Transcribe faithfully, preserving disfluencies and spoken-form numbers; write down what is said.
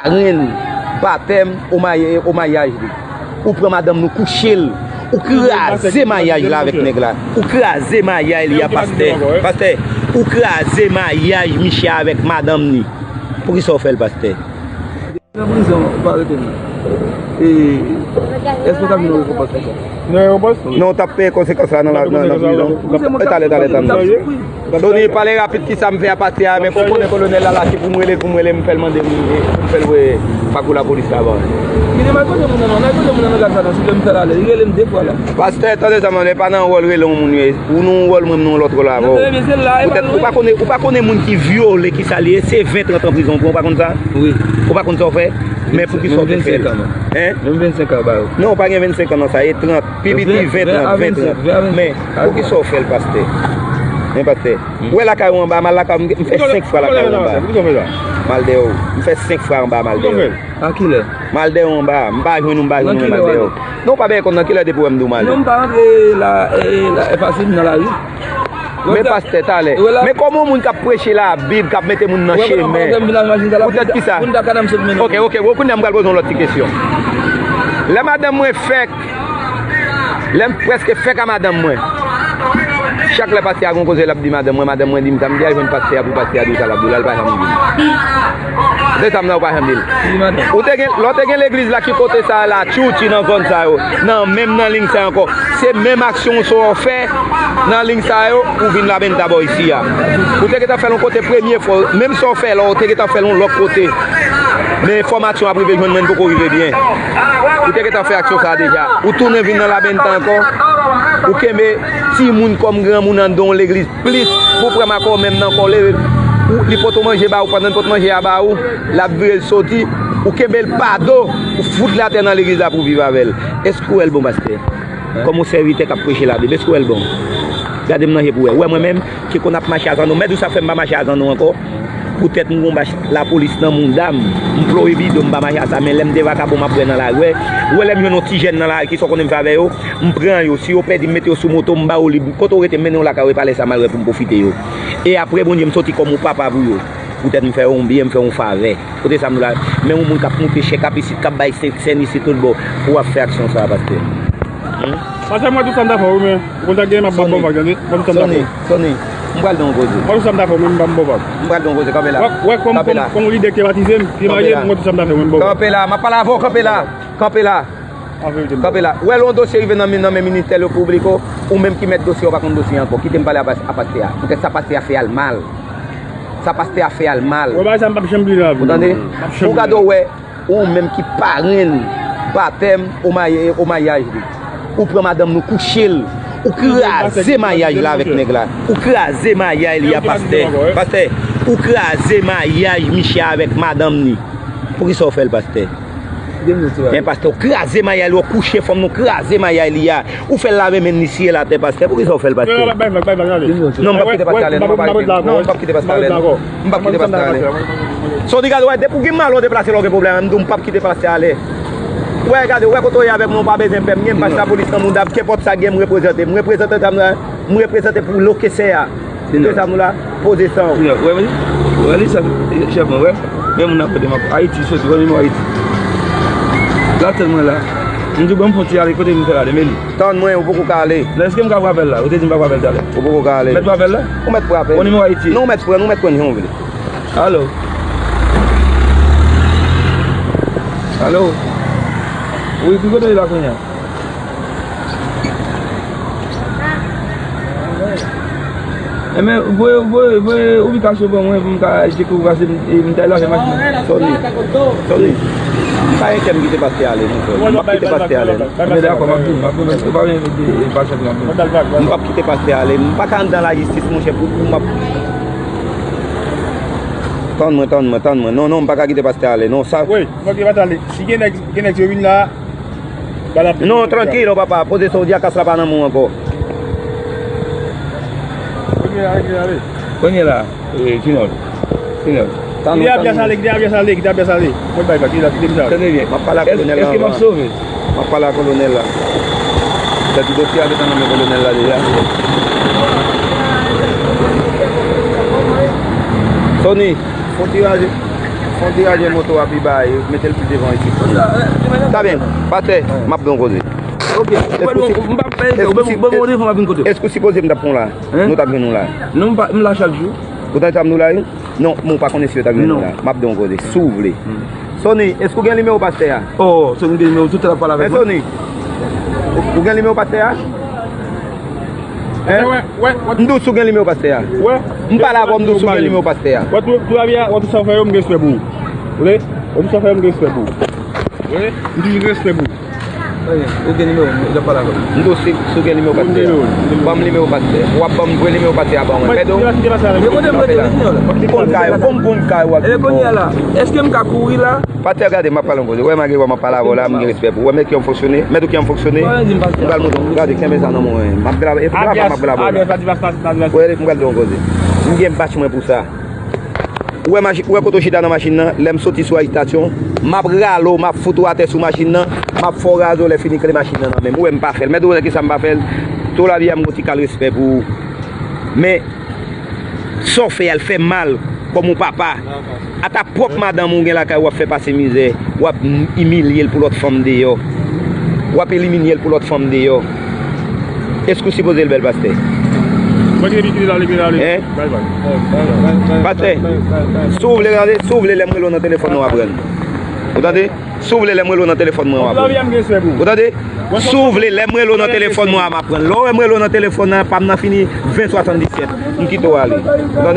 Parenn, batèm, o may-, o mayaj li. Ou pran madanm nou kouche l. Ou kraze mayaj la avèk nèg la. Ou kraze mayaj li a, pastè. Pastè, ou kraze mayaj misye avèk madanm ni. Poukisa w fè l, pastè? Nan prizon, ou pa rete non. E, èske w ka vin yon rekonpans konsa? Nan rekonpans? Non, w t ap peye konsekans la nan la, nan, nan prizon. E, talè, talè, talè. Tony, pale rapid, kisa m fè a pati a, men kou konnen kolonèl la lache pou m rele l, pou m rele l, m fè l mande m, pou m fè l voye fakou lapolis la ban. Li te mal poze moun nan non, mal poze moun nan nan gad sa non, si vle m fè l ale, li rele m de fwa la. Pastè, tande sa, man, e pa nan wòl rele yon moun yo ye. Ou nan yon wòl, mwen m nan yon lòt wòl avè w. Poutèt ou pa konnen, ou pa konnen moun ki vyole, kisa li ye, se ven, trant an prizon, ou pa konn sa? Wi. Ou pa konn sa w fè? Men poukisa w te fè l? Menm vennsenk an, man. Hein? Menm vennsenk an, ba yo. Non, ou pa gen vennsenk an nan sa, e trant, pi piti ven, trant, ven, trant. Men, poukisa w fè l, pastè? Men, pastè. Ou wè lakay ou anba, m al lakay ou, m fè senk fwa lakay ou anba. M al dèyè w. M fè senk fwa anba, m al dèyè w. A kilè? M al dèyè w anba. M pa jwenn ou, m pa jwenn ou, m al dèyè w. Non, ou pa bèyè kont nan kilè depi w wè m di w m al. Non, m pa rantre la, e, la, e fasil nan lari. Men pastè, talè. Men kòman yon moun k ap preche Labib, k ap mete moun nan chemen? Poutèt kisa? Ok, ok, bon, kounye a m pral poze yon lòt ti kesyon. Lè madanm mwen fèk, lè m prèske fèk a madanm mwen, chak lè pastè a gon koze l ap di madanm mwen, madanm mwen di m sa, m di al jwenn pastè a pou pastè a di w sa l ap di w la, l pa janm di m. Se sa m nan, ou pa janm di l. Ou te gen, lè w te gen legliz la, ki kote sa a la, Tchouchi nan zòn sa yo, nan menm nan liy sa ankò. Se menm aksyon sa w fè nan liy sa yo, ou vin Labenta bò isi a. Ou te gentan fè l yon kote premye fwa, menm sa w fè la, ou te gentan fè l yon lòt kote. Men enfòmasyon ap rive jwenn mwen, n poko rive byen. Ou te gentan fè aksyon sa a deja. Ou tounen vin nan Labenta ankò. Ou kenbe timoun kòm granmoun anndan yon legliz plis pou frè m ak ou menm nan kò l, ou, li poto manje ba ou, pandan l pot manje a ba ou, l ap vire l soti, ou kenbe l pa do, ou fout l atè nan legliz la pou w viv avè l. Èske w wè l bon, pastè? Kòm yon sèvitè k ap preche Labib, èske w wè l bon? Gade m nan je pou w wè. Ou wè mwen menm, ki konn ap mache a zanno, mèd ou sa fè m pa mache a zanno ankò? Poutèt m gon bach lapolis nan mouda m, m ploye bidon, m pa mache a sa, men lè m de vakabon m ap bwè nan lari, w wè, ou wè lè m jwenn yon ti jèn nan lari, kisa w konnen m fè avè yo? M pran yo, si yo pèdi, m mete yo sou moto, m ba yo li, kote w rete, m mennen w lakay ou, e pa lè sa m al wè pou m pwofite yo. E apre, Bondye, m soti kòm yon papa pou yo. Poutèt m fè yo yon byen, m fè yo yon favè. Kote sa m la, men yon moun k ap moute chèk ap isit, k ap bay senk sèn isit tout bò, pou w ap fè aksyon sa a, pastè. Pastè, m wè tout sa m ta fè w, men ou konn sa k genyen, m ap ba w vag, tande? M wè tout sa m ta fè w. Sony, Sony, m pral di w yon koze. M wè tout sa m ta fè w, men m ba w vag. M pral di w yon koze, kanpe la. Wè, wè, kòm, kòm, kòm yon lidè ki te batize, m, ki marye, m wè tout sa m ta fè w, men m ba w vag. Kanpe la, m ap pale avè w, kanpe la. Kanpe la. Kanpe la. Wè, lè yon dosye rive nan men, nan men ministè le public, ou menm ki mèt dosye a, ou pa konn dosye a ankò. Kite m pale a pas-, a pastè a. Poutèt sa pastè a fè a l mal. Sa pastè a fè a l mal. Wè, bagay sa m p ap janm bliye nan lavi m. Ou tande? M p ap janm bliye. Ou gade w wè, ou menm ki parenn batèm, o may-, o mayaj li. Ou pran madanm nou kouche l. Ou kraze mayaj la avèk nèg la. Ou kraze mayaj li a, pastè. Pastè, ou kraze mayaj misye avèk madanm ni. Poukisa w fè l, pastè? Men pastè, ou kraze mayaj li, ou kouche fanm nou, kraze mayaj li a. Ou fè l lave men n, li siye l atè, pastè. Poukisa w fè l, pastè? Non, m p ap kite pastè ale, non, m p ap kite pastè ale, non. M p ap kite pastè ale. Sony, gade, wè, depi w gen mal, w deplase la, w gen pwoblèm, m di w, m p ap kite pastè ale. Wè, gade, wè kote w ye avèk mwen, ou pa bezwen pè, m gen bach lapolis nan mouda m, kenpòt sa gen, m reprezante, m reprezante zam la, m reprezante pou loke sè a. Kote zam ou la? Poze san w. Wè, wè, wè, li sa, chèf mwen, wè. Men moun nan kote m ap, Ayiti, soti, wè, men mwen Ayiti. La tèt mwen la. M di, bon, m fon ti ale, kote m fè l ale, men li. Tann mwen, ou poko ka ale. Lè èske m ka frape l la? Ou te di m pa frape l talè. Ou poko ka ale. Mèt frape l la? Ou mèt frape l. Bon, nimewo Ayiti. Non, ou mèt pran, ou mèt pran jan w vle. Alo? Alo? Wi, ki kote w ye la kounye a? Enben, voye, voye, voye ibikasyon ban mwen pou m ka cheke ou pase m, e, m ta lave machin nan. Sony, Sony, m pa gen kè m kite pastè ale, non, frè. M p ap kite pastè ale, non. Enben, dakò, m ap vini, m ap vini, ou pa vin, e, e, pastè, m ap vini. M p ap kite pastè ale, m pa ka anndan lajistis, monchè, pou, pou m ap. Tann mwen, tann mwen, tann mwen. Non, non, m pa ka kite pastè ale, non, sa. Wi, m p ap kite pastè ale. Si gen nèg, gen nèg yo vin la, Non, trankil, non, papa. Poze sa w di a, kas la pa nan men w ankò. Kounye a la, e, Jinòl. Jinòl. Kite avyas ale, kite avyas ale, kite avyas ale. Mwen bay vag, kite, kite m sa. Tande byen. M ap pale ak kolonèl la. Èske m ap sove? M ap pale ak kolonèl la. Tèt dosye a gentan nan men kolonèl la deja. Sony. Fon ti raje. Fon deraje moto a pi ba, e mete l pi devan isit. Sa byen, pastè, m ap ba w koze. Ok, ou pa nou, m pa fè, ou pa nou telefòn, m ap vin kote w. Èske w sipoze m t ap pran w la? Hein? Nou t ap jwenn ou la. Non, m pa, m la chak jou. Ou ta, ta nou la, wi? Non, men w pa konnen si yo ta jwenn ou la. M ap ba w koze, si w vle. Sony, èske w gen nimewo pastè a? Oh, Sony gen nimewo, tout tan l ap pale avèk mwen. Sony, ou gen nimewo pastè a? Hein? M di w si w gen nimewo pastè a. M pale avè w, m di w si w gen nimewo pastè a. Wè, tou, tou la vi a, wè, tou sa w fè yo, m gen respè pou ou. Ou tande? Wè, tou sa w fè yo, m gen respè pou ou. Ou tande? M toujou gen respè pou ou. Ou gen nimewo m, m ap pale avè w. M di w si, si w gen nimewo pastè a. Ban m nimewo pastè. W ap ban m vre nimewo pastè a ban mwen. Mèt ou. Ki konn kay, ou konn kay w ap di. Ebyen kounye a la, èske m ka kouri la? Pastè, gade, m ap pale yon koze. Ou wè, malgre w ap pale avè w la, m gen respè pou ou. Ou wè, mèt ou ki ap fonksyone, mèt ou ki ap fonksyone. M pral montre w. Gade, kenbe sa nan men w. M ap grave, e grave, m ap grave w la. Ou wè, m pral di w yon koze. M gen batch mwen pou sa. Ou wè machi-, ou wè kote w chita nan machin nan, lè m soti sou ajitasyon, m ap rale w, m ap fout ou atè sou machin nan, m ap fè w raze w lè fini kle machin nan nan men m. Ou wè m pa fè l. Mèt ou wè kisa m pa fè l. Tou la vi a m gon ti kal respè pou ou. Men, sa w fè a, l fè mal, kòm yon papa. Ata pwòp madanm ou gen lakay ou ap fè pase mizè, w ap imilye l pou lòt fanm deyò. W ap elimine l pou lòt fanm deyò. Èske w sipoze l bèl, pastè? Mwen ki te pitit la, li vin ale. Hein? Bay, bay. Pastè, si w vle, gade, si w vle, lè m rele w nan telefòn nan, w ap pran l. Ou tande? Si w vle, lè m rele w nan telefòn mwen, w ap pran l. Ou tande? Si w vle, lè m rele w nan telefòn mwen, w ap pran l. Lè w wè m rele w nan telefòn nan, pa m nan fini ven swasanndisyèt. M kite w ale. Ou tande?